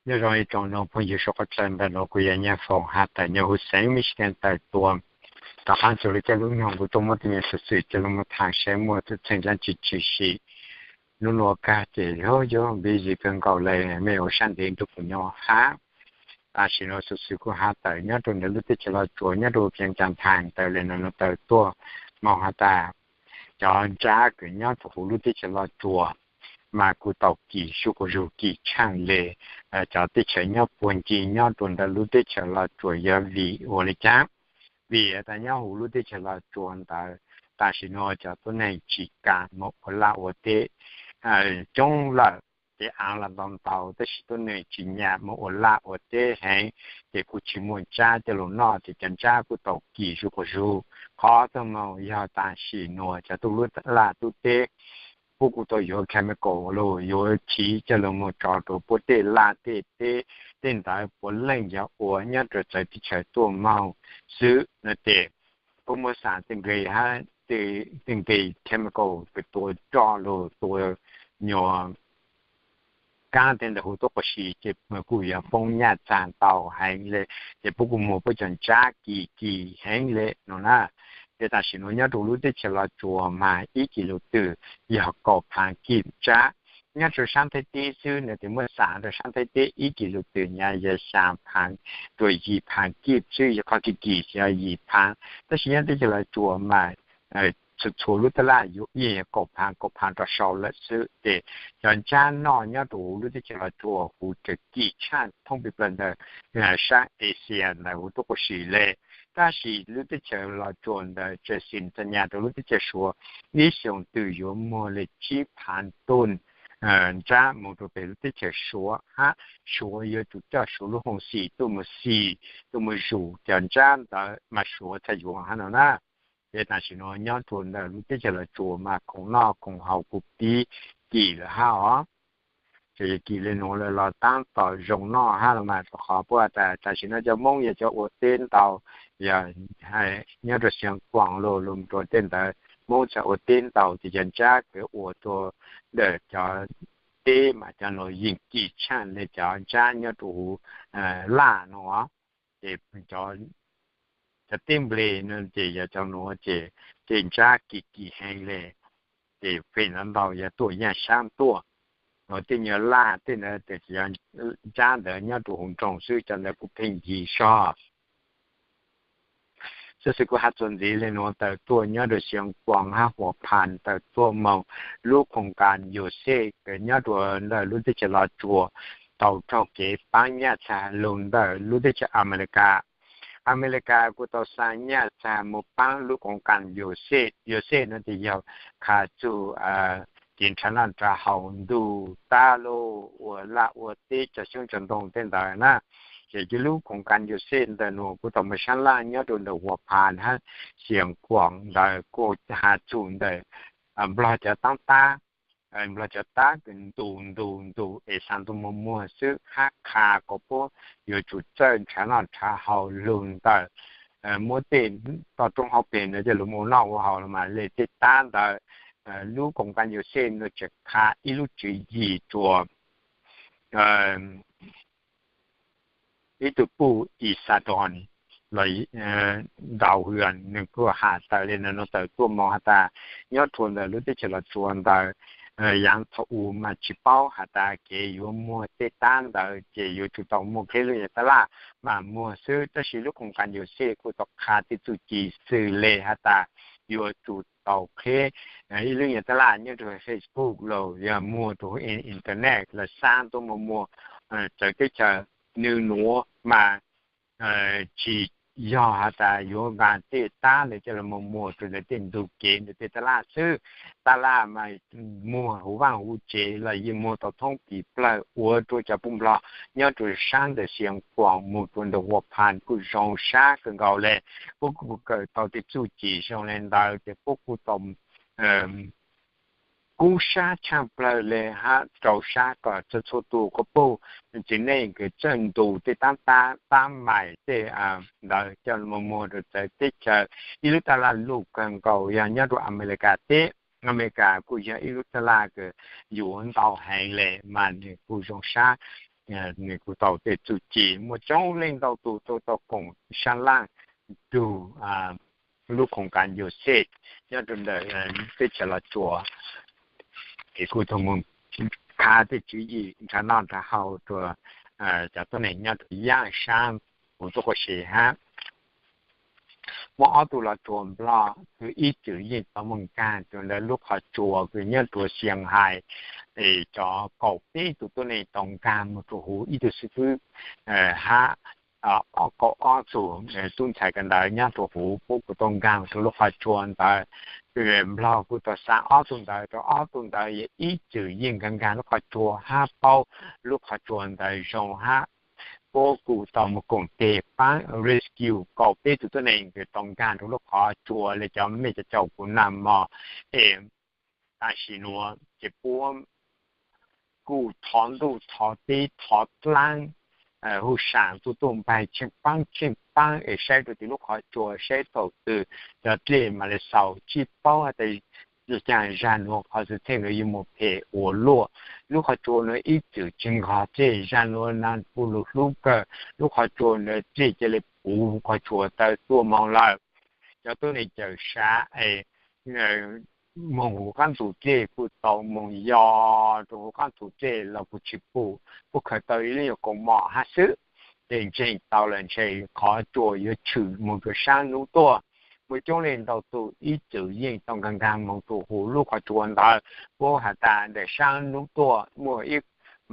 Nyob zoo ib tsoom phooj ywg suav qhov chaw, ntawm nuav kuv yog Nyiaj Foom has tawm nyob huv xeev Michigan tawm tuaj. Tom qab txug lub caij lub nyoog kuv tuaj muab tej nyuag xuv xwm coj lug muab tham saib muaj txheej dlaab tsi tshwm sim. Nub nuav kag ces yuav yuav busy kawg nkaus le, mej ua sab ntev nrug kuv nyob hab. Tam sim nuav xuv xwm kuv has tawm nyob rua ntawm lub teb chaws Los Tsuas nyob rua Vias Cas Thaas ntawd le nuav tawm tuaj moog has tas cov ntsab kws nyob rua huv lub teb chaws Los Tsuas mas kuj tau kis zuj quas zug kis tshaaj le cov teb chaws nyob puag ncig nyob rua ntawm lub teb chaws Los Tsuas. Yog vim ua le caag? Vim tas nyob huv lub teb chaws Los Tsuas ntawd tam sim nuav cov tuab neeg tsi kam moog ua laj ua teb. Coob lawm ces aav los ntau ntau, tab sis tuab neeg tsi nyam moog ua laj ua teb heev, ces kuj tsi muaj ntsab coj lug noj, ces cov ntsab kuj tau kis zuj quas zug. Qhov txuj moog yog tam sim nuav cov tub laj tub teb puab kuj tau yuav chemical lug yuav chiv coj lug moog tso rua puab tej laj tej teb, tej ntawd puav leej yog ua nyob rua txawv teb chaws tuaj moog xwb no ces puab muab xam tej nqe hab tej nqe chemical kws tua roj lug tua nyuag kaab tej ntawd huv tuab quas si ces kuj yuav poob nyaj txag ntau heev le, ces puab kuj muag puab cov ntsab kis kis heev le no na. Ces tam sim nuav nyob rua lub teb chaws Los Tsuas mas ib kis lus twm yog kaum phaav kib ntsab. Nyob rua sab Thaib teb xwb no ces muab xam rua sab Thaib teb ib kis lus twm nyam yog xyaa phaav rua yim phaav kib xwb, yog qhov kis kis yog yim phaav, tab sis nyob teb chaws Los Tsuas mas txhua txhua lub taj laj yuav ib yog kaum phaav kaum phaav rua sau lawm xwb. Ces cov ntsab noj nyob rua huv lub teb chaws Los Tsuas huv tseem kis tshaaj thoob peg plaws ntawm sab Asia ntawd huv tuab quas si le. Tab sis lub teb chaws Los Tsuas ntawd tseem xim txag nyas rua lub teb chaws Suav, ib xyoos twg yuav muag le tsib phaav tug ntsab moog rua peg lub teb chaws Suav hab Suav yuav tsum coj Suav lub hoo xim tuaj moog xim, tuaj moog zuj cov ntsab ntawd mas Suav txhaj yuav hab no na. Ces tam sim nuav nyob rua ntawm lub teb chaws Los Tsuas mas khoom noj khoom haus kuj pib kis lawm hab os. Ces yog kis le nuav lawm los taab tom zoo noj hab los mas rua qhov puab tas tam sim nuav cov Moob yog cov ua teb ntau, yog nyob rua Xeev Khuam lug lug rua tej ntawd Moob txhaj ua teb ntau, ces cov ntsab kws ua rua ntawm cov teb mas cov nuav yeej kis tshaaj le cov ntsab nyob rua huv laj no. Ces cov teb nplej no ces yog cov nuav ces tej ntsab kis kis heev le, ces pheej ntau ntau yog tuaj yaaj sab tuaj. Nuav tej nyuag laj tej ntawd ces yog ntsab ntawd nyob rua huv nroog xwb, cov ntawd kuj pheej yig zog. Xov xwm kuv has txuas ntxiv le nuav tawm tuaj nyob rua Xeev Khuam hab Huas Phas tawm tuaj moog lub khoos kas Yuam Xej kws nyob rua ntawm lub teb chaws Los Tsuas tau raug kev paab nyaj txag lug ntawm lub teb chaws Amelikas. Amelikas kuj tau xa nyaj txag moog paab lub khoos kas Yuam Xej. Yuam Xej no ces yog qha txug kev nrhav noj nrhav haus ntug tab lug ua laj ua teb cog xyoob cog ntoo tej ntawd na. Ces lub khoos kas Yuam Xej ntawm nuav kuj tau moog sab laj nyob rua ntawm Huas Phas hab Xeev Khuam ntawd kuj has txug ntawm Nplog cov taab tab, Nplog cov tab kws ntus ntus ntus es xa ntu muag muag xwb hab qha kom puab yuav tsum txawj nrhav noj nrhav haus lug ntawm muab tej toj roob hauv pes ntawd coj lug ua noj ua haus los mas le tej tab ntawd. Lub khoos kas Yuam Xej ntawd tseem qha ib lub tswv yim rua ib tug puj Ixadoos los Dauhws, nwg kuj has tawm le nuav tawm tuaj moog has tas nyob rua ntawm lub teb chaws Los Tsuas ntawd yaav thaum u mas tsi paub has tas kev yuav muag tej tab ntawd ces yuav tsum tau muag qheb lub nyuag taj laj mas muag xwb. Tab sis lub khoos kas Yuam Xej kuj tau qha tej txuj ci xws le has tas yuav tsum tau qheb ib lub nyuag taj laj nyob rua Facebook los yog muag rua internet los xa tuaj moog muag txawv teb chaws. Nwg nuav mas tsi yog has tas yuav nqa tej tab ntawd coj los moog muag rua ntawm tej ntug kev ntawm tej taj laj xwb. Taj laj mas muag huv vaaj huv tsev los yeej muag tau thoob peg plawg ua rua cov puj Nplog nyob rua sab ntawm Xeev Khuam moog rua ntawm Huas Phas kuj zoo sab kawg nkaus le. Puab kuj kawm tau tej txuj ci zoo le ntawd ces puab kuj tau kub sab tshaaj plawg le hab rau sab kom txhua txhua tug quas puj txiv neej kws txawj ntus tej tab tab maim tej ntawd coj moog muag rua txawv teb chaws. Ib lub taj laj luj kawg nkaus yog nyob rua Amelikas teb. Amelikas kuj yog ib lub taj laj kws yuav ntau heev le mas nwg kuj zoo sab nws kuj tau tej txuj ci muaj coob leej ntau tus tau tau koom sab laj rug lub khoos kas USAID nyob rau ntawm teb chaws Los Tsuas, ces kuj tau mus khav tej tswv yim nrhav noj nrhav haus rua cov tuab neeg nyob rau yaaj sab huv tuab qua si hab. Muaj ob tug Los Tsuas Nplog kws ib txwm yeej tau moog nkaag rua ntawm lub qhov tsua kws nyob rua Xias Hais, cov kaum peb tug tuab neeg tau nkaag moog rua huv ib tug xib fwb hab kaum ob tug tub ntxhais kawm ntawv nyob rua huv puab kuj tau nkaag rua lub qhov tsua ntawd. Nplog kuj tau xa ob tug ntawd rua ob tug ntawd yog ib txwm yeej nkaag nkaag lub qhov tsua hab paub lub qhov tsua ntawd zoo hab puab kuj tau mus koom teg paab rescue kaum peb tug tuab neeg kws tau nkaag rua lub qhov tsua le cov mej cov caum kuv nag mog. Es tam sim nuav ces puab kuj thov ntuj thov teb thov dlaab, huv saam tuaj tuaj npaig tsheej paab tsheej paab es saib rua tim lub qhov tsua saib thaum twg cov dlej mam le xaus, tsi paub has tas caag zag nuav qhov xwm txheej nuav yuav mus phem ua luaj. Lub qhov tsua nuav ib txwm tsi nqog dlej, zag nuav nag puv lug hlub kawg, lub qhov tsua nuav dlej ca le puv qhov tsua tawv tuaj moog lawm. Cov tuab neeg cawm sav es moog huv qaab ntug dlej kuj tau moog yos rua huv qaab ntug dlej los kuj tsi pum, puab khaws tau ib lub nyuag kaus mom hab xwb. Ces ntseeg tau lawm ntshe qhov tsua yuav tshwm moog rua saab nub tuaj. Muaj coob leej ntau tug ib txwm yeej tau nkaag nkaag moog rua huv lub qhov tsua ntawd, puab has tas ntawm saab nub tuaj muaj ib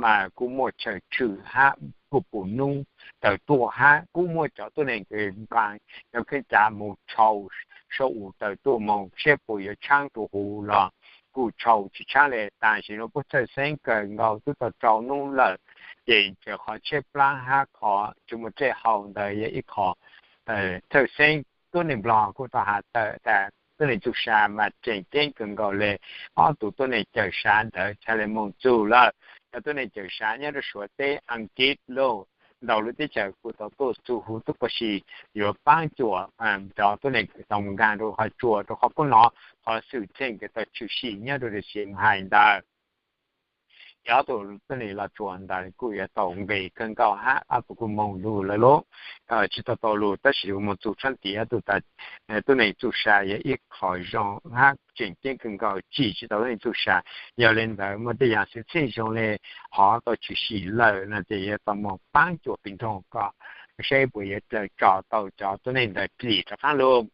mas kuj muaj chaw tshwm hab kuj pum nub tawm tuaj hab kuj muaj cov tuab neeg kws nqaa cov kheej cav moog tshau sau u tawm tuaj moog saib puas yuav tshaab rua huv los kuj tshau tsi tshaab le. Tam sim nuav puab txhawj xeeb kawg nkaus twb tau rau nub lawm, ces ntawm qhov tshaib plab hab qhov tsi muaj dlej haus ntawd yog ib qho txhawj xeeb. Tuab neeg Nplog kuj tau has tawm tas tuab neeg txuj sa mas tseem ceeb kawg nkaus le, ob tug tuab neeg cawm sav ntawd txhad le moog txug lawm. Cov tuab neeg cawm sav nyob rua Suav teb, Askiv lauj, ntau lub teb chaws kuj tau tuaj txug huv tuab qua si yuav paab cuam cov tuab neeg kws tau nkaag rua qhov tsua rua qhov puab nov qhov xwm txheej kws tau tshwm sim nyob rua Xias Hais ntawd. Ces ob tug tuab neeg Los Tsuas ntawd kuj yuav tau nqis kawg nkaus hab ob tug kuj moog lug lawm lauj. Tsi tau tau lug tab sis moog txug tshaab tiv ob tug tas tuab neeg txuj sa yog ib qho zoo hab tseem ceeb kawg nkaus, tsim tsi tau tuab neeg txuj sa. Yog le ntawd muaj tej yaam xwm txheej zoo le hov tau tshwm sim lawm no ces yuav tau moog paab cuam pes nroog kom saib puas yuav dlaws tso tau cov tuab neeg ntawd dlim rov qaab lug.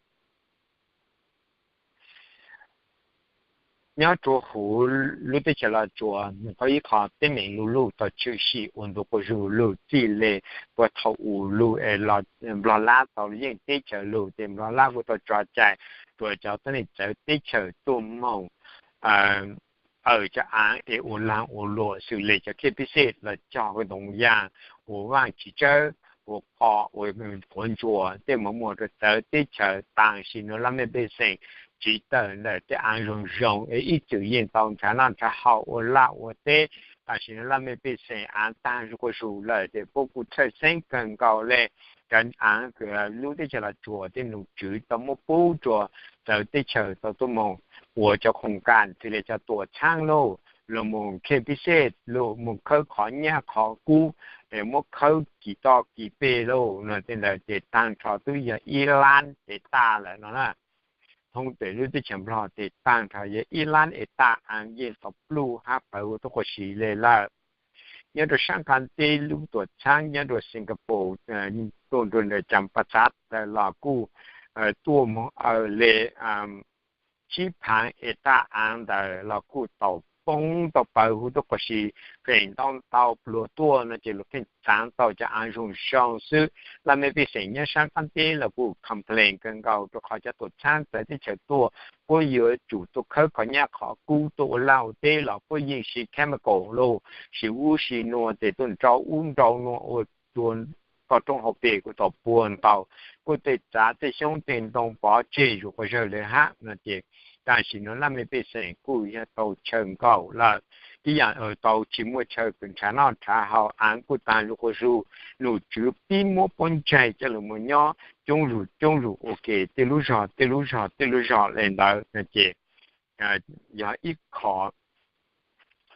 Nyob rua huv lub teb chaws Los Tsuas, qhov ib qho teeb meem lu luj tau tshwm sim ua ntu quas zug lug txij le puag thaum u lug es Nplog Lab tau yeej teb chaws lug ces Nplog Lab kuj tau tso cai rua cov tuab neeg txawv teb chaws tuaj moog aws cov aav es ua laag ua luam xws le cov khej pib xej los cog ntoo yaam, ua vaaj tsis tsawb, ua qos, ua quav ntsuas, tej moog muag rua txawv teb chaws. Tam sim nuav laj mej pej xeem tsiv tawm ntawm tej aav zoo zoo es ib txwm yeej tau nrhav noj nrhav haus ua laj ua teb. Tam sim nuav laj mej pej xeem aav taag zuj quas zug lawm ces puab kuj txhawj xeeb kawg nkaus le. Cov aav kws lub teb chaws Los Tsuas tej nom tswv tau muab pub rua txawv teb chaws tau tuaj moog ua cov khoom kas xws le cov tuam txhaab lauj, los moog khej pib xej lauj, moog khawb qhov nyaj qhov kub, muab khawb kis toj kis peg lauj no tej ntawd ces taag nrho twb yog ib lab es tag lawm no na. Thoob pem lub teb chaws Nplog ces taag nrho yog ib lab es tag aav yeej tau pluj hab pawv huv tuab qua si le lawm. Nyob rua saab qaab teb lub tuam txhaab nyob rua Singapore tuaj rua ntawm Cas Pas Xav ntawd los kuj tuaj moog aws le tsib phaav es tag aav ntawd los kuj tau poob tau pawv huv tuab qua si, feem ntau ntau pluag tuaj no ces luag pheej txaav tau cov aav zoo zoo xwb. Laj mej pej xeem nyob saab qaab teb los kuj complain kawg nkaus rua qhov cov tuam txhaab txawv teb chaws tuaj, puab yuav tsum tuaj khawb qhov nyaj qhov kub tuaj ua laj ua teb los puab yeej siv chemical lauj, siv ub siv nua tes tuaj nrau ub nrau nua ua rua toj roob hauv pes kuj tau puag ntau, kuj tej txav tej xyoob tej ntoo pov tseg zuj quas zag le hab no ces tam sim nuav laj mej pej xeem kuj yog tau chaw nkaum lawm. Ib yaam tau tsis muaj chaw kws nrhav noj nrhav haus, aav kuj taag zuj quas zug, nom tswv pib muab puab ntsaig coj lug moog nyob coob lug coob lug ua ke tej lub zog tej lub zog tej lub zog le ntawd no ces yog ib qho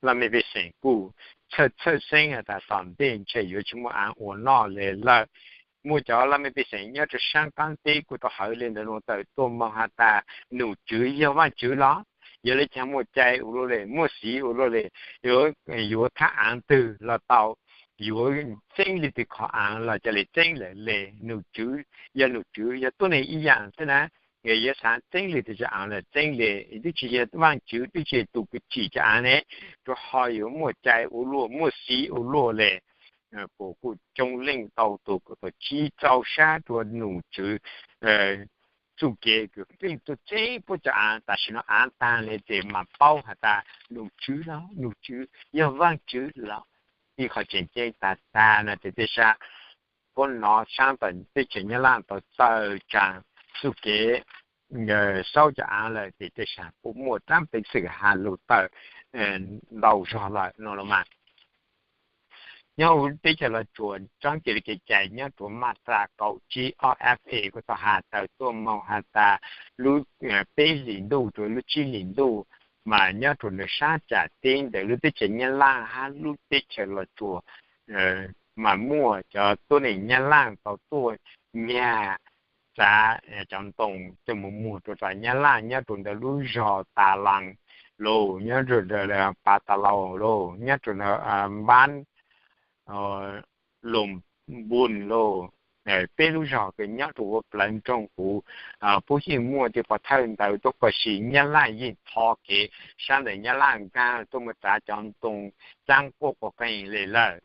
laj mej pej xeem kuj txhawj txhawj xeeb has tas tom ntej ntshe yuav tsis muaj aav ua noj le lawm. Muaj cov laj mej pej xeem nyob rau saab qaab teb kuj tau hawv le ntawd nuav tawm tuaj moog has tas num tswv yog Vaajtswv los? Yog le caag muaj cai ua luaj le, muaj xiv ua luaj le, yuav thab aav twg los tau, yuav txeeb le twg qhov aav los ca le txeeb lawm le. Num tswv yog num tswv, yog tuab neeg ib yaam xwb na. Yuav xaav txeeb le twg cov aav los txeeb le, twb tsis yog Vaajtswv, twb tsis yog tus kws tsim cov aav ne, rua qhov yuav muaj cai ua luaj, muaj xiv ua luaj le. Kuas kuj coob leej ntau tug kuj tau sib txaus sab rua num tswv txuj kev kws leej tuaj txeeb puab cov aav. Tam sim no aav taag le tes mas paub has tas num tswv los, num tswv yog Vaajtswv los? Ib qhov tseem ceeb tag tag no tes tej sab puab nov saab tom teb chaws Nyab Laj tau txawm tsaam txuj kev saub cov aav lawm tes tej sab puab muaj rab peev xwm has lug tawm ntau zog lawm no los mas. Nyob huv teb chaws Los Tsuas, tsaab kev le kev cai nyob rua maj traa kaum tsib ob F A kuj tau has tawm tuaj moog has tas lub peb hlis ntuj rua lub tsib hlis ntuj mas nyob rua nws sab tsam teb ntawm lub teb chaws Nyab Laj hab lub teb chaws Los Tsuas mas muaj cov tuab neeg Nyab Laj tau tuaj nyag tsav cov ntoo coj mus muag rua tom Nyab Laj nyob rua ntawm lub zog Tas Laas los, nyob rua Pas Tas Laus los, nyob rua Npaab, Loos Npun los, peb lub zog kws nyob rua huv plawv nroog huv. Puab yeej muaj tej pov thawj ntawd tuaj koj si Nyab Laj yeej tho kev sab ntawm Nyab Laj nkaag tuaj mus tsav cov ntoo caab quaj quas qeeg le lawm.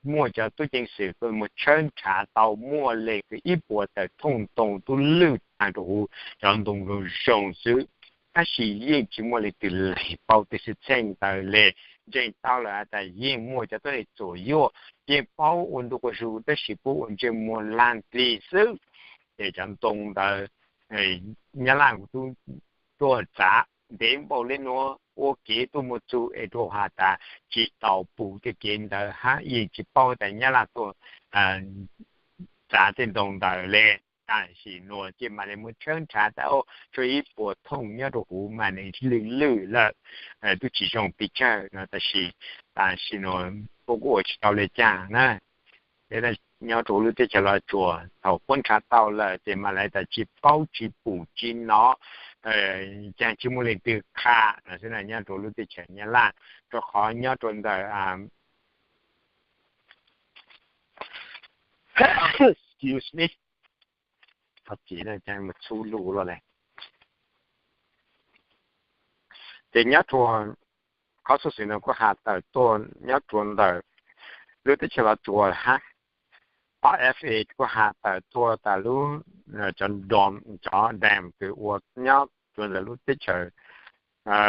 Muaj cov tub ceev xwm kws mus tshawb nrhav tau muaj le kws ib puas tawm thooj ntoo tub lwj taag rua huv cov ntoo zoo zoo xwb. Tab sis yeej tsis muaj leej twg leeg paub tej xwm txheej ntawd le. Ntseeg tau lawm has tas yeej muaj cov tuab neeg txuam yuaj, yeej paub ua ntu quas zug tab sis puab ua ntsej muag laag plig xwb. Ces cov ntoo ntawd Nyab Laj kuj tub tuaj tsav ntev npaum le nuav ua kev tuaj mus txug es rua has tas tsis tau pum tej kev ntawd hab yeej tsis paub tas Nyab Laj tuaj tsav tej ntoo ntawd le. Tam sim nuav ces mam le muab tshawb nrhav tas tshuav ib puas thooj nyob rua huv mas nws lwj lwj lawm, tub tsis zoo pes tsawg no, tab sis tam sim nuav puab kuj ua tsis tau le caag na. Nyob rua lub teb chaws Los Tsuas thaum puab nrhav tau lawm ces mam le tas tsis paub tsis pum tsis nov, caag tsis muaj leej twg qha no xwb na nyob rua lub teb chaws Nyab Laj, rua qhov nyob rua ntawm Excuse me. Txhub lug lug le. Ces nyob rua qhov xuv xwm no kuj has tawm tuaj nyob rua ntawm lub teb chaws Los Tsuas hab, ob F A kuj has tawm tuaj tas lub cov dam kws ua nyob rua ntawm lub teb chaws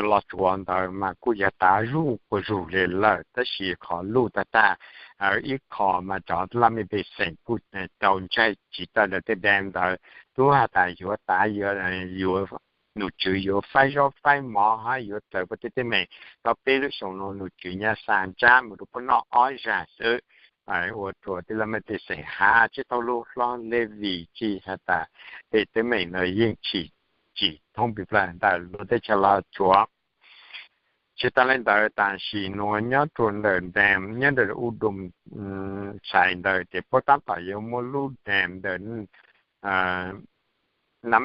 Los Tsuas ntawd mas kuj yog tav zuj quas zug le lawm, tab sis qhov luj tag tag, ib qho mas cov laj mej pej xeem kuj tau ntsaig tsis tawm ntawm tej dam ntawd, tub has tas yuav tav, yuav, num tswv yuav faib zaub faib mov hab yuav raws puab tej teeb meem. Tau peb lub xyoo no num tswv nyab xa ntsab mus rua puab noj ob zag xwb, ua rua tej laj mej pej xeem has tsis tau lub hlob le vim tsis has tas tej teeb meem no yeej tsim tsim thoob pes plawg ntawm lub teb chaws Los Tsuas. Tsis tas le ntawd tam sim nuav nyob rua ntawm dam nyob ntawm U Dum Xais ntawd ces puab tab tom yuav muab lub dam ntawm Nab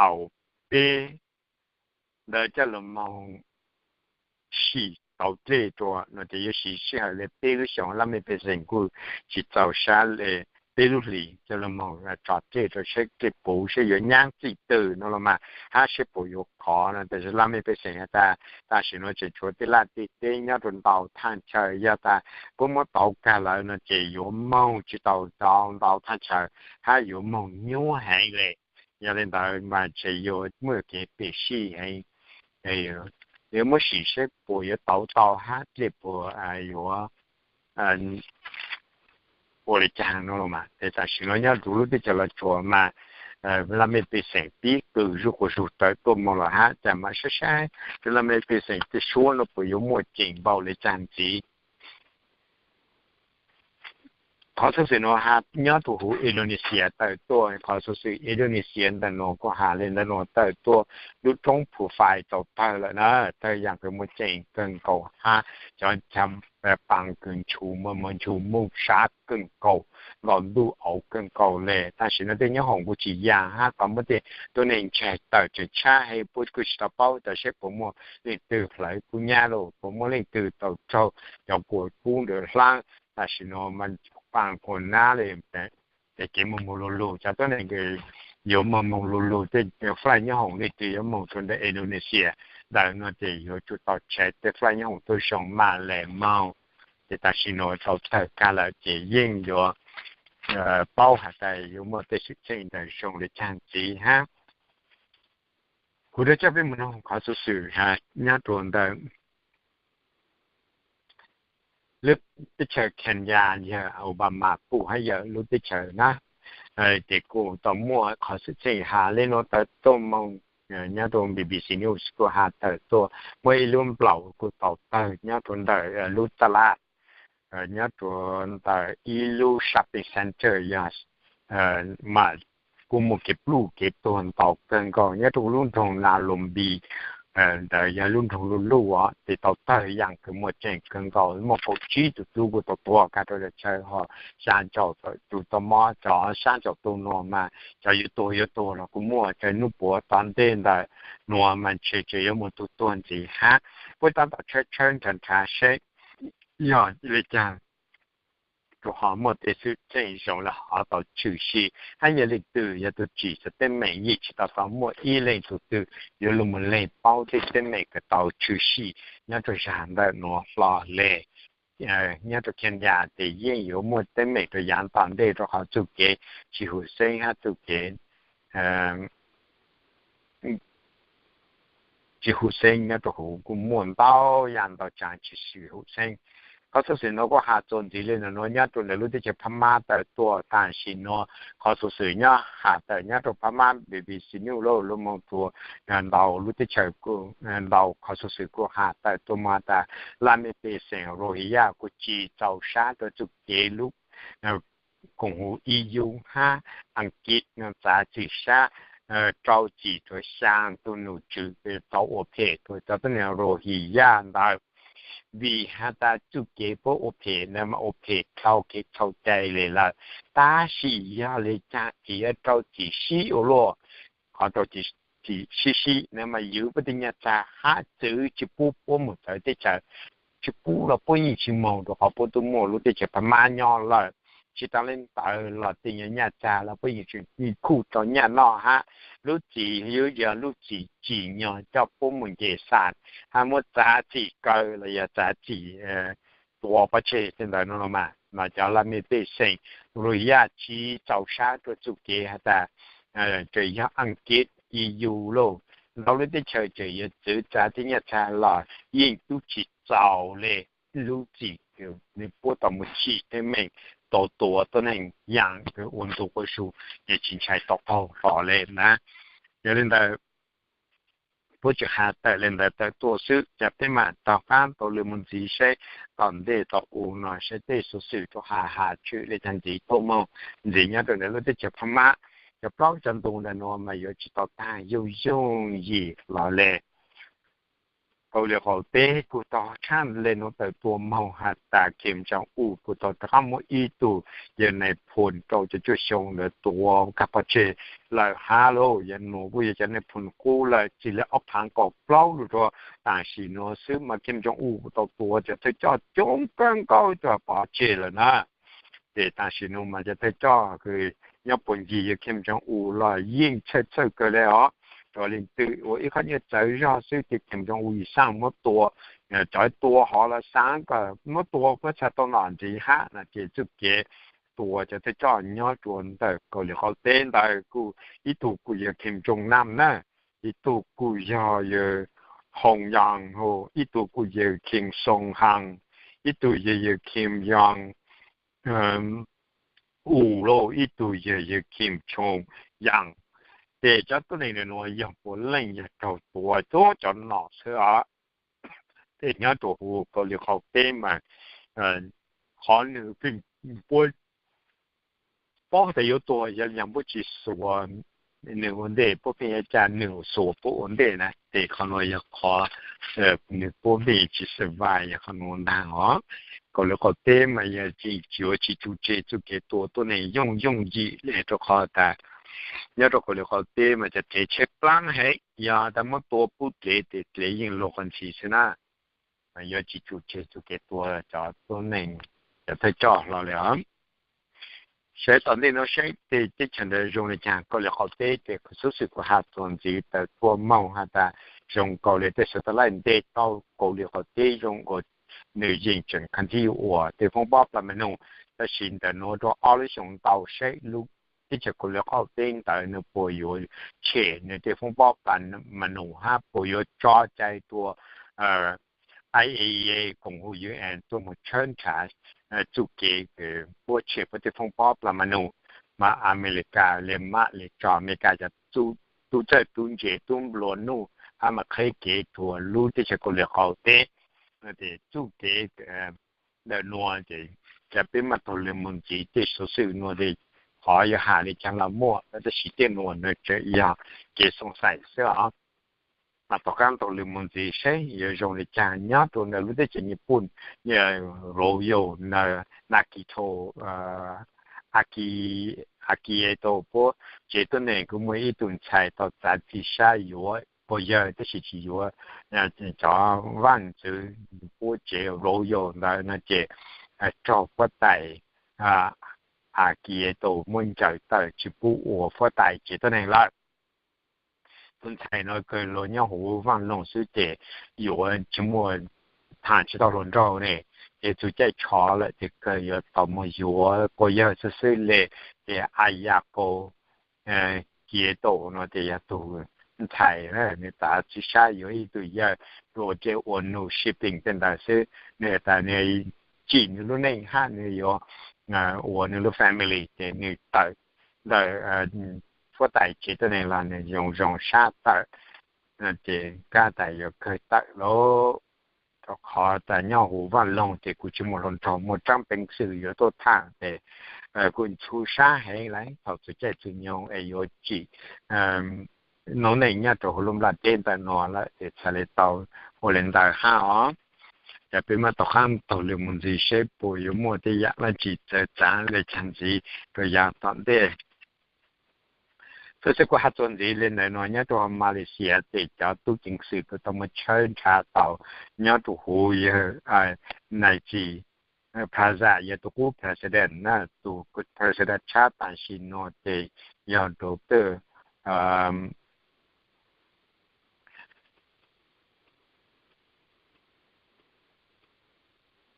Aum peb ntawd coj los moog sim tau dlej rua no ces yuav siv sij hawm le peb lub xyoos, laj mej pej xeem kuj tsis txaus sab le peb lub hlis coj los moog tso dlej rua saib dlej puv saib yuav nyab txij twg no los mas hab saib puas yuav khov no. Tab sis laj mej pej xeem has tas tam sim nuav tseem tshuav tej laj tej teb nyob rua ntau thaj chaw, yog tas puab muab tauv kag lawm no ces yuav moog tsis tau ntau thaj chaw hab yuav moog nyuaj heev le. Yog le ntawd mas tseem yuav muaj kev pem sij heev, yuav muab sim saib puas yuav tauv tau hab dlej puas yuav ua le caag no los mas. Tam sim nuav nyob rua lub teb chaws Los Tsuas mas laj mej pej xeem pib qw zuj quas zug tawm tuaj moog los hab, cas mas saib saib laj mej pej xeem tej suab no puas yuav muaj ceem npaum le caag ntxiv. Qhov xov xwm no has nyob rau huv Indonesia tawm tuaj, qhov xov xwm Indonesia ntawm no kuj has li ntawm no tawm tuaj, lub roob Phu Fai tau tawg lawm na, tawg yam kws muaj ceem kawg nkaus hab cov chaw paa kws nchu muaj muaj nchu muaj sab kawg nkaus, nkaus ntuj auv kawg nkaus le. Tam sim no tej nyob hoom kuj tsis yam hab qhov muaj tej tuab neeg ntseeg tawm tsawg tshab heev, puab kuj tsis tau paub tas seb puas muaj leej twg hlawv kub nyab los puas muaj leej twg tau raug cov kua kub ntawd hlab. Tam sim no mas paa kua nab le, ces kev moog moog lug lug, cov tuab neeg yuav moog moog lug lug, tej flight nyob hoom leej twg yuav moog rua ntawm Indonesia ntawm no ces yuav tsum tau tshev tej flight nyob hoom tuaj zoo maj le moog. Ces tam sim no tau tawg kag lawm ces yeej yuav paub has tas yuav muaj tej xwm txheej ntawd zoo le caag ntxiv hab. Kuv rov coj peb moog noog qhov xov xwm nyob rua ntawm lub teb chaws Kenya yog Obama pum hab yawm lub teb chaws na, ces kuj tau muaj qhov xwm txheej has le nuav tawm tuaj moog nyob rua B B C News kuj has tawm tuaj, muaj ib lub nplaum kuj tau tawg nyob rua ntawm lub taj laj, nyob rua ntawm ib lub shopping center yog mas kuj muaj kev pluj kev tuag ntau kawg nkaus nyob rua lub nroog Nalombi ntawd yog lub nroog luj luj os, ces tau tawg yam kws muaj ceem kawg nkaus, muaj kaum tsib tug tub kuj tau tuag kag rua lub chaw ho xya caum tawm tug tau mob, cov sab caum tug nuav mas cov yuav tuag yuav tuag los kuj muaj, ces nub puav tom ntej ntawm nuav mas ntshe tseem yuav muaj tug tuag ntxiv hab. Puab tab tom tshawb tshawb nrhav nrhav seb yog le caag rua qhov muaj tej xwm txheej zoo le hov tau tshwm sim hab yog leej twg yog tug tsim txug teeb meem yeej tsis tau tau muaj ib leej tug twg yuav lug moog leeg paub tej teeb meem kws tau tshwm sim nyob rua zag ntawm nuav hlo le. Nyob rua Kenya ces yeej yuav muaj teeb meem rua yaav tom ntej rua qhov txuj kev tsis huv xeeb hab txuj kev tsis huv xeeb nyob rua huv kuj muaj ntau yam ntau tsav tsis huv xeeb. Qhov xov xwm nuav kuj has txuas ntxiv le nuav nyob rua ntawm lub teb chaws Phab Mab tawm tuaj tam sim nuav, qhov xov xwm nyob has tawm nyob rua Phab Mab B B C News lawm lug moog rua ntau lub teb chaws, ntau qhov xov xwm kuj has tawm tuaj moog tas laj mej pej xeem Rohingya kuj tsis txaus sab rua txuj kev lub koom huv E U hab Askiv txav txim sab rau txim rua xyaa tug nom tswv tau ua phem rua cov tuab neeg Rohingya ntawd, vim has tas txuj kev puab ua phem ntawd mas ua phem dhau kev txhaum cai le lawm, tab sis yog le caag tsis yuav rau txim sib ua luaj, qhov rau txim sib sib ntawd mas yug puab tej nyaj txag hab txwv tsis pub puab moog txawv teb chaws, tsis pub los puab yeej tsis moog rua qhov puab tub muaj lub teb chaws Phab Mab nyob lawm. Tsis tas le ntawd los tej nyaj txag los puab yeej tsis khuj rau nyaj noj hab lub txim yuav yog lub txim tsim nyog coj puab moog nce xas hab muab txav txim kaw los yog txav txim tua pov tseg tej ntawd no mas, mas cov laj mej pej xeem Rohingya tsis txaus sab rua txuj kev has tas tseem yog Askiv E U lauj, ntau lub teb chaws tseem yuav txwv txav tej nyaj txag los yeej tub tsis txaus le lub txim kws puab tau mus tsim teeb meem tau tua tuab neeg yaam kws ua ntu quas su ces tsis ntshai tau qaug hlo le na. Yog le ntawd puab tseem has tawm le ntawd tawm tuaj xwb, ces peb mam taug qaab tau lwm mus ntxiv seb tom ntej tom u no seb tej xuv xwm rua has has tshwm le caag ntxiv tuaj moog ntxiv nyob rua ntawm lub teb chaws Phab Mab. Cov plaub cov ntu ntawm nuav mas yuav tsis tau taag yooj yooj yim los le. Kaus Lim Qaum Teb kuj tau tshaj le nuav tawm tuaj moog has tas Kim Jong Un kuj tau rov qaab muab ib tug yawg nais phoo rau caum cuaj xyoo ntawd tua kag pov tseg lawm hab lauj. Yog nuav kuj yog cov nais phoo qub lawm txij li ob phaav kaum plaub lug rua tam sim nuav xwb mas Kim Jong Un kuj tau tua cov thawj coj coob kawg nkaus tuag pov tseg lawm na. Ces tam sim nuav mas cov thawj coj kws nyob puag ncig yawg Kim Jong Un los yeej txhawj txhawj kawg le os. Rua leej twg ua ib qho nyuaj txawv zog xwb ces Kim Jong Un yim xaaj muab tua, cov tua hov los xaav kom muab tua puab txhaj tau nom ntxiv hab no ces txuj kev tua cov thawj coj nyob rua ntawm Kaus Lim Qaum Teb ntawd kuj ib tug kuj yog Kim Jong Nam na, ib tug kuj yog yawg Hong Yang, ib tug kuj yog Kim Song Han, ib tug yog yawg Kim Jong Un lauj, ib tug yog yawg Kim Jong Yang. Ces cov tuab neeg nuav yog puav leej yog raug tua tuab cov nom xwb os. Tej nyob rua huv Kaus Lim Qaum Teb mas qhov nwg pheej puab paub tias yuav tuag, yog li npuab tsis xuas nws ua ntej, puab pheej yuav ca nws xuas puab ua ntej na. Ces qhov nuav yog qhov nws puab pheej tsis survive, yog qhov nuav ntag os. Kaus Lim qaum teb mas yog tseem yuav tsis tsuj tseg txuj kev tua tuab neeg yooj yooj yim le, rau qhov tas nyob rau Kaus Lim qaum teb mas cov kev tsheb plaab heev, yog tas muab tua pub dlev ces dlev yeej luag qhov ntxhi xwb na. Yuav tsis tsuj tseg txuj kev tua cov tuab neeg, cov thawj coj hlo li os. Saib tom ntej no saib tej teb chaws ntawd zoo li cas. Kaus Lim qaum teb ces xub xwm kuv has txuas ntxiv tawm tuaj moog has tas zoo nkaus li tej satellite ntes tau Kaus Lim qaum teb zoo nkaus nws yeej tseem kha thib uas tej foob pob plas ma nus, tab sis ntawm nuav rau ob lub xyoo ntau saib lub teb chaws Kaus Lim qaum teb ntawd nws puas yuav tshem nws tej foob pob plas ma nus hab puas yuav tso cai tua IAEA koom hu UN tuaj moog tshawb nrhav txuj kev puab tshem puab tej foob pob plas ma nus. Mas Amelikas le mam le tso Amelikas cov tub txawj tub ntse tub nplua nuj hab mas qheb kev rua lub teb chaws Kaus Lim qaum teb. Ces txuj kev ntawm nuav ces peb mam taug lw moog ntxiv tej xuv xwm nuav es qhov yuav has li caag los muaj, tab sis tej nuav nws tseem yog kev xoo xais xwb os. Mas tom qaab taug lw moog ntxiv saib yuav zoo li caag nyob rua ntawm lub teb chaws Nyij Pooj, Royal Nagito Akihito puab tsev tuab neeg kuj muaj ib tug ntxhais tau txav txim sab yuav quas yawg tab sis tsis yuav cov vaaj ntxwv puab tsev Royal ntawd no ces raug fuab tais Akihito muab ncaws tawm tsis pub ua fuab tais tsev tuab neeg lawm. Tus ntxhais no kawg luag nyob huv vaaj loog xwb ces yuav tsis muaj, tham tsis tau hluas nraug ne, ces txug caij tsho lawm ces kawg yuav tau moog yuav quas yawg xwb xwb le. Ces Akihito no ces yog tug ntxhais, nws txav txim sab yuav ib tug yawg rua tej ua nug shipping tej ntawd xwb. Nws has tas nws tsim nws lub neej hab nws yuav ua nws lub family ces nws tawm ntawm fuab tais tsev tuab neeg los nws zoo zoo sab tawm. Ces kab tas yuav kawg tawm lauj, rau qhov tas nyob huv vaaj loog ces kuv tsis muaj hluas nraug, muaj tsaab peev xwm yuav tuaj tham ces kuj ntxhub sab heev lawm thaum txug caij txug nyoog es yuav tsim noob neej nyob rau huv lub nplaj teb ntawm nuav lawm ces txhad le tau ua le ntawd hab os. Ces peb mam taug qaab taug lw moog ntxiv seb puas yuav muaj tej yaam dlaab tsi txawv txav le caag ntxiv rua yav tom ntej. Xwb xwb kuv has txuas ntxiv le ntawm nuav nyob rua Malaysia ces cov tub ceev xwm kuj tau muaj tshawb nrhav tau nyob rua huv yawg Najib Razak, yog tug qub president na, tug president tshab tam sim nuav ces yog Doctor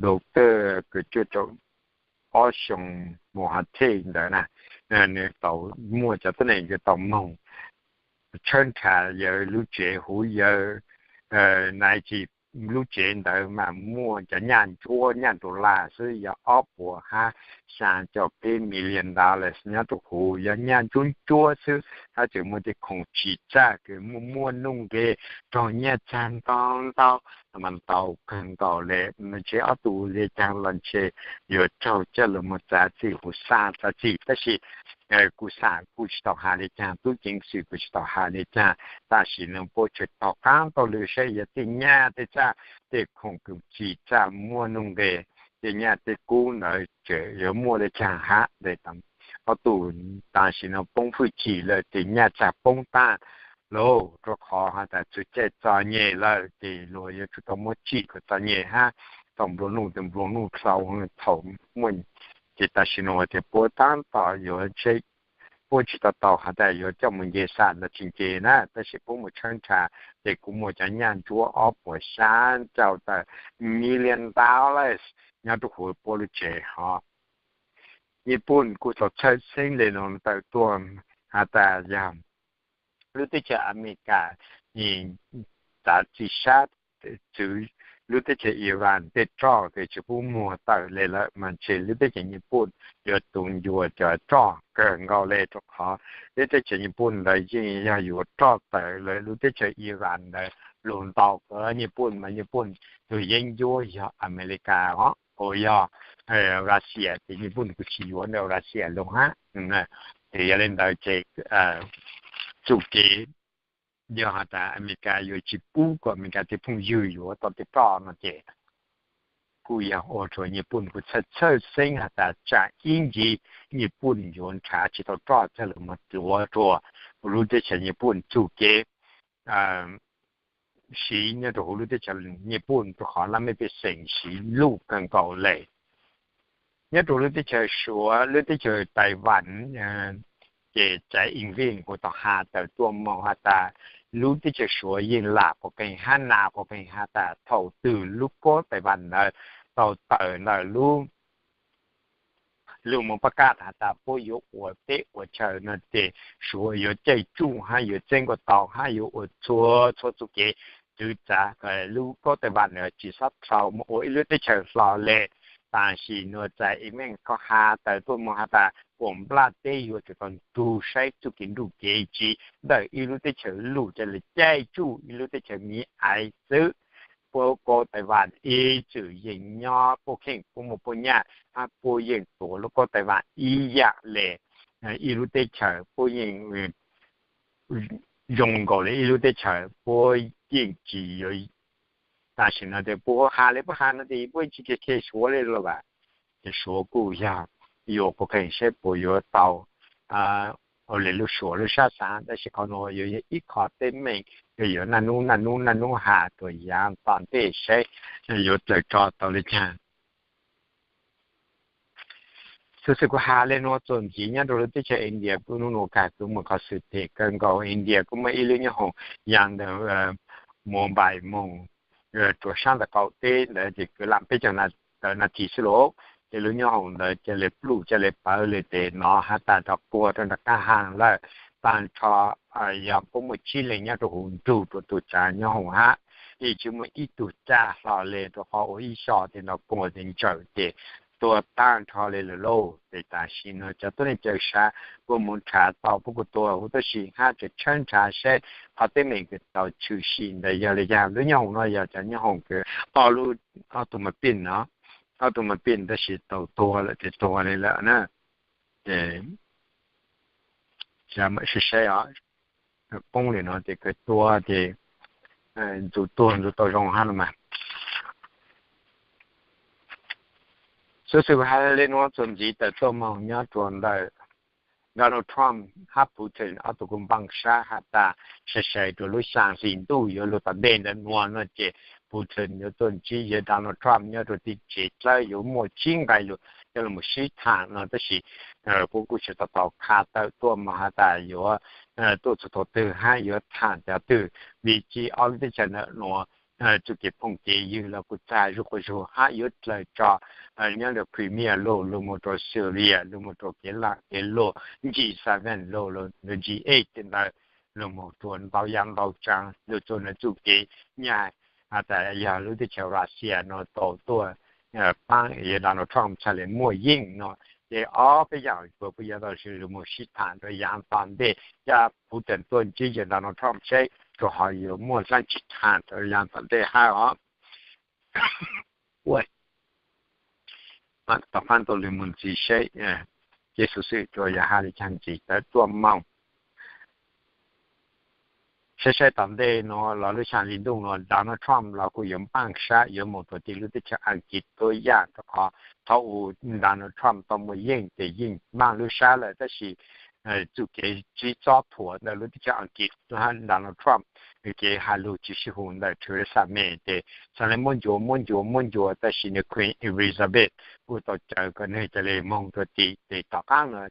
Doctor kws cuaj caum ob xyoo Mahathir ntawd na, nws tau muaj cov tuab neeg kws tau moog tshawb nrhav yawg lub tsev huv yawg Najib lub tsev ntawd mas muaj cov nyaj ntsuab nyaj dollar xwb yog ob puas hab xyaa caum peb million dollars nyob rua huv, yog nyaj ntsuab ntsuab xwb hab tseem muaj tej khoom tsim txaj kws muaj muaj nuj nqe, raug nyaj txag ntau ntau, mas ntau kawg nkaus le. Ntshe ob tug li caag los ntshe yuav raug coj lug moog txav txim huv xaa txav txim, tab sis kuv xaam kuj tsis tau has li caag, tub ceev xwm kuj tsis tau has li caag. Tam sim no puab tseem taug qaab taug lw saib yog tej nyaj tej txaj, tej khoom kws tsim txaj muaj nuj nqe, tej nyaj tej kub ntawd tseem yuav muaj li caag hab. Ob tug tam sim no poob hwj chim lawm ces nyaj txag poob tag lauj, rua qhov has tas txug caij txom nyem lawm ces luag yuav tsum tau muab tsim kom txom nyem hab tau nplua nuj, tau nplua nuj txaus thaum muaj. Ces tam sim no tias puab taab tom yuav, puab tsis tau tau has tas yuav coj mus nce xaa los tsis nce na, tab sis puab mus tshawb nrhav ces kuj muaj cov nyaj ntsuab ob puas xyaa caum tawm million dollars nyob rua huv puab lub tsev hov. Nyij Pooj kuj tau txhawj xeeb le nuav tawm tuaj has tas yog lub teb chaws Amelikas txav txim sab txwv lub teb chaws Iran tej roj kws tsis pub muag tawm le lawm mas ntshe lub teb chaws Nyij Pooj yuav tu ncua cov roj kawg nkaus le, rua qhov lub teb chaws Nyij Pooj ntawd yeej yog yuav roj tawm lawv lub teb chaws Iran ntawd lug ntau kawg. Nyij Pooj mas Nyij Pooj tug yeeb ncuab yog Amelikas os, uas yog Russia ces Nyij Pooj kuj tsis yuav ntawm Russia lawm hab. Ces yog li ntawd ces txuj kev yog has tas Amelikas yuav tsis pub kom Amelikas tej phooj ywg yuav tau tej roj no ces kuj yog ua rua Nyij Pooj kuj txhawj txhawj xeeb has tas tsam ib ntsis Nyij Pooj yuav nrhav tsis tau roj coj lug moog tuav rua huv lub teb chaws Nyij Pooj txuj kev siv nyob rua huv lub teb chaws Nyij Pooj rua qhov laj mej pej xeem siv luj kawg nkaus le. Nyob rua lub teb chaws Suav, lub teb chaws Taiwan, ces tsav invent kuj tau has tawm tuaj moog has tas lub teb chaws Suav yeej lam quas pheej hab nas quas pheej has tas thaum twg lub kob Taiwan ntawd tau tawm ntawm lub lug moog pab kaj has tas puab yuav ua teb ua chaw no ces Suav yuav caij tsuj hab yuav txeeb kuas tau hab yuav ua txhua txhua txuj kev txwv txav kom lub kob Taiwan ntawd tsis xob dhau moog ua ib lub teb chaws hlo le. Tam sim nuav tsav invent kuj has tawm tuaj moog has tas puas nplaj teb yuav tsum tau nrug saib txuj kev nrug kev tsiv ntawm ib lub teb chaws lug ca le caij tsuj ib lub teb chaws miv aiv xwb. Puab kob Taiwan ib txwm yeej nyob puab kheej puab muaj puab nyaj hab puab yeej tuav lub kob Taiwan ib yaam le ib lub teb chaws, puab yeej zoo nkaus le ib lub teb chaws, puab yeej tsis yuav. Tam sim no tes puab has le puab has no tes puab tsis khe khe Suav le los as. Ces Suav kuj yog yuav quas pheej saib puas yuav tau ua le lub Suav lub sab xaav, tab sis qhov nuav yuav yog ib qho teeb meem yuav yuav naj nub naj nub naj nub has rua yaav tom ntej saib yuav dlaws roj tau le caag. Xuv xwm kuv has le nuav txuas ntxiv nyob rua lub teb chaws India, kuv nub nua kag kuv muaj qhov xwm teg kawg nkaus. India kuj muaj ib lub nyoob hoom yaam ntawm Mumbai moog rua saab ntawm qaum teb ntawd ces kws laam peb caug tawm nas this xwb lauj. Ces lub nyoob hoom ntawd ca le pluj ca le pawv le tes nov has tas rov quas rua nram qab haag lawm. Taag nrho yog puab muaj tsib leeg nyob rua huv nrug rua tug tsaav nyoob hoom hab, yeej tsis muaj ib tug caj hlo le rua qhov ua ib zog tes nrov quas tes ntsawm ces tuag taag nrho le lawm lauj. Ces tam sim nuav cov tuab neeg cawv sav puab moog nrhav tau puab kuj tuag huv tub si hab tseem tshawb nrhav saib qhov teeb meem kws tau tshwm sim ntawd yog le caag. Lub nyoob hoom no yog cov nyoob hoom kws ob lub, ob tug ma pij no, ob tug ma pij tab sis tau tuag lawm ces tuag le lawm na. Ces saib saib os, poob le no ces kws tuag ces ntxuv tuag ntxuv tau zoo hab no mas. Xuv xwm has le nuav txuas ntxiv tawm tuaj moog nyob rua ntawm Donald Trump hab Putin ob tug kuj npaaj sab has tas sai sai rua lub xyaa hli ntuj yuav lug tom ntej ntawm nuav no ces Putin yuav tuaj ntsib yawg Donald Trump nyob rua tim tsev dlawb, yuav muaj tsib nqai lug coj lug moog sib thaam no tab sis puab kuj tsis tau tau qha tawm tuaj moog has tas yuav tuaj txug thaum twg hab yuav thaam cov twg, vim tsi ob lub teb chaws ntawm nuav txuj kev phooj kev ywg los kuj txag zuj quas zug hab yuav dlaws tso nyob rua Crimea lug lug moog rua Syria lug moog rua kev laam kev luag G seven lug lug G eight tej ntawd lug moog rua ntau yaam ntau tsaav lug txug nuav txuj kev nyag has tas yog lub teb chaws Russia no tau tuaj paab yawg Donald Trump txhad le muaj yeej no. Ces ob peb yaam puab yuav tau lug moog sib thaam rua yaav tom ntej, ca Putin tuaj ntsib yawg Donald Trump seb rua qhov yuav muaj dlaab tsi thaam rua yaav tom ntej hab os. Tom qaab tau lug moog ntxiv seb ces xuv xwm rua yog has le caag ntxiv tawm tuaj moog. Saib saib tom ntej nuav los lub xyaa hli ntuj nuav Donald Trump los kuj yuav npaaj sab yuav moog rua tim lub teb chaws Askiv tuab yaam rua qhov thaum u Donald Trump tau muaj yeej ces yeej npaaj lub sab lawm tab sis txuj kev sib txob thuam ntawm lub teb chaws Askiv hab Donald Trump kev has lug tsis sib hum ntawm Theresa May ces txhad le muab ncuav muab ncuav muab ncuav tab sis nwg Queen Elizabeth kuj tau caw kom nwg ca le moog rua tim ces tom qaab no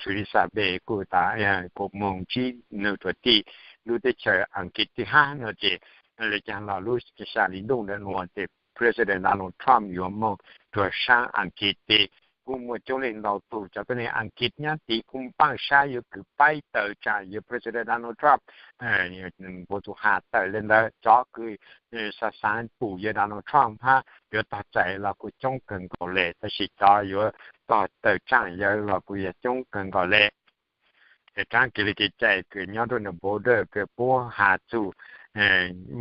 Theresa May kuj tas kuj moog ntsib nwg rua tim lub teb chaws Askiv tij hab no ces le caag los lub xyaa hli ntuj ntawm nuav ces President Donald Trump yuav moog rua saab Askiv tij. Kuj muaj coob leej ntau tug cov tuab neeg Askiv nyob tid kuj npaaj sab yuav kws paib tawm tsaam yawg President Donald Trump. Puab tug has tawm le ntawd cov kws xaav xaav pum yawg Donald Trump hab yuav tog txais los kuj coob kawg nkaus le tab sis cov yuav tog tawm tsaam yawg los kuj yog coob kawg nkaus le. Ces raab kev le kev cai kws nyob rua ntawm border kws puab has txug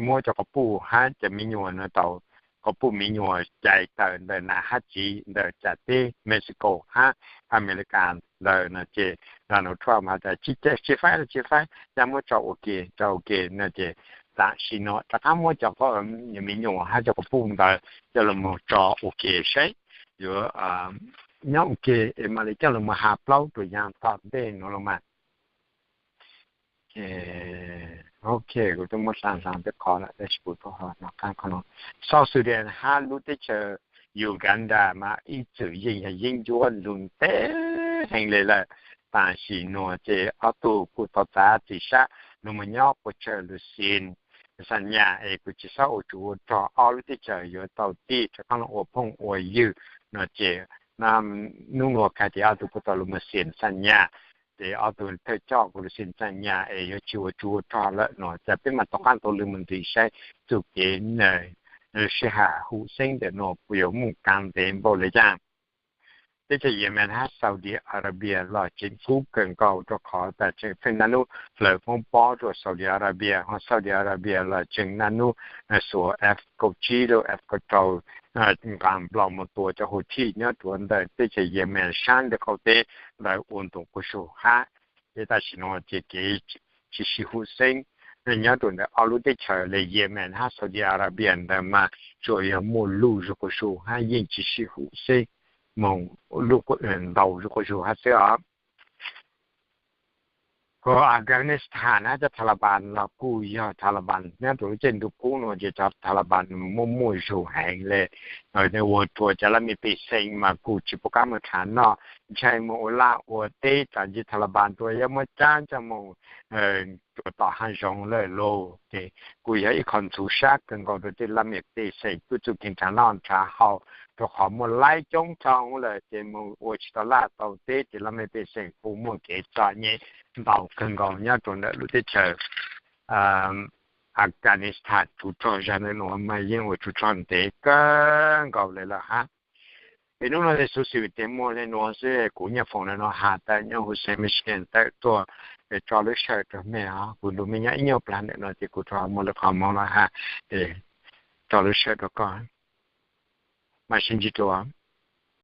muab cov quas puj hab cov me nyuam nuav tau quas puj miv nyuas cais tawm ntawm nas hab txiv ntawm cas teb Mexico hab Amelikas ntawd no ces Donald Trump has tas tsis faib los tsis faib, coj muab tso ua ke tso ua ke no ces tam sim no rov qab muab cov miv nyuas hab cov quas puj ntawd coj los tso ua ke saib yuav nyob ua ke es mam li coj los has plaub rua yav tom ntej no los mas. Ok, kuv twb muab hla hla tej qhov lawm tab sis kuv tau ho no qab qhov no. South Sudan hab lub teb chaws Uganda mas ib txwm yeej yog yeeb ncuab lug ntev heev le lawm. Tam sim nuav ces ob tug kuj tau txav txim sab lug mus nyob puab tsawg lug xis xas nyas es kuj tsis xob ua tsuv ua rog, ob lub teb chaws yuav tau tig rov qab los ua phooj ua ywg no ces nub nuav kag tes ob tug kuj tau lug mus xis xas nyas, ces ob tug thawj coj kuj lug xis xas nyas es yuav tsis ua tsuv ua rog lawm no ces peb mam tau qaab tau lug mus ntxiv saib txuj kev sib hum xeeb ntawm nuav puas yuav muaj kaav ntev npaum le caag. Teb chaws Yemen hab Saudi Arabia los tseem kub kawg nkaus rua qhov tas tseem pheej naj nub hlawv foob pob rua Saudi Arabia, ho Saudi Arabia los tseem naj nub xuas F kaum tsib lub F kaum rau nqaa Nplog mus tua cov Houthi nyob rua ntawm teb chaws Yemen saab ntawm qaum teb ntawd ua ntoos quas zug hab. Ces tam sim nuav ces kev tsis sib hum xeeb nyob rua ntawm ob lub teb chaws le Yemen hab Saudi Arabia ntawd mas tsuas yog muaj luj zug quas zug hab yeej tsis sib hum xeeb moog luj ntau zug quas zug hab xwb os. Kuas Afghanistan hab cov Taliban los kuj yog Taliban nyob rua lub caij ntuj kub nuav ces cov Taliban muaj muaj zug heev le, ua rua cov laj mej pej xeem mas kuj tsis pum qaab moog rhav noj, ntshai moog ua laj ua teb, tam sim Taliban tuaj yuav muab cab coj moog rua tom haav zoov lawm lauj. Ces kuj yog ib qho ntxhuv sab kawg nkaus rua tej laj mej pej xeem tub txuj kev rhav noj rhav haus, rua qhov muaj laib coob dhau lawm ces moog ua tsis tau laj tau teb ces laj mej pej xeem kuj muaj kev txom nyem ntau kawg nkaus nyob rua ntawm lub teb chaws Afghanistan. Tsuv rog zag ntawm nuav mas yeej ua tsuv rog ntev kawg nkaus le lawm hab. Es nub nuav xov xwm tes muaj le nuav xwb, kuv nyuam foom le nuav has tas nyob huv xeev Michigan tawm tuaj, tso lub sij hawm rua mej os. Kuv nrug mej nyob ib nyuag plaag ntawm nuav ces kuv rov muaj lwm qhov moog los has, tso lub sij hawm rua koj, mam sib ntsib dlua.